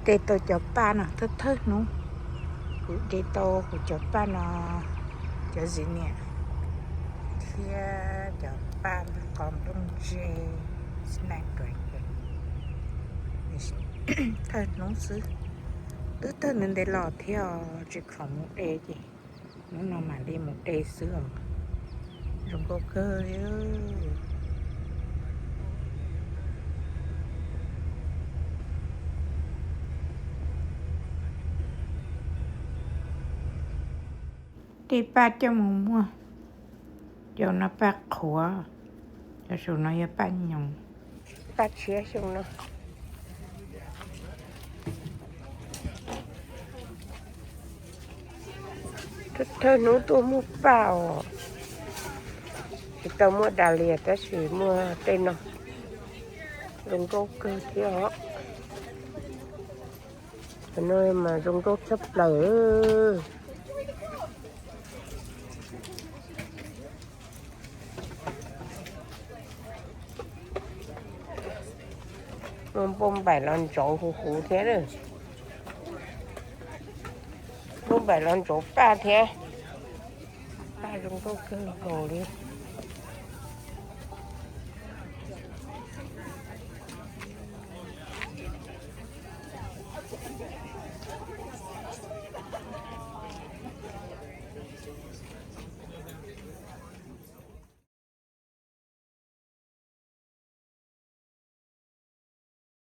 De tau cov paj no thawj thawj hnub, kuv de tau kuv cov paj no, cov zim niam thiab cov paj qos nplooj ntse, snack, thawj hnub xwb. Twb thawj ntawd ntev los thiab tsis khoom mus de ces hnub no mam li mus de xwb os. Zoo nkauj kawg li. De paj coj mus muag, cov no paj qhuav, cov saum no yog paj nyoos. Paj tshiab xyoo no. Thawj hnub tuaj muag paj os, tsis tau muaj das lias tab sis muag tej no, zoo nkauj kawg thiab os. Cov no mas zoo nkauj tshaj plaws. Muaj npauj npaim los ntsauv huv huv thiab. Npauj npaim los ntsauv paj thiab. Paj zoo nkauj kawg nkaus li.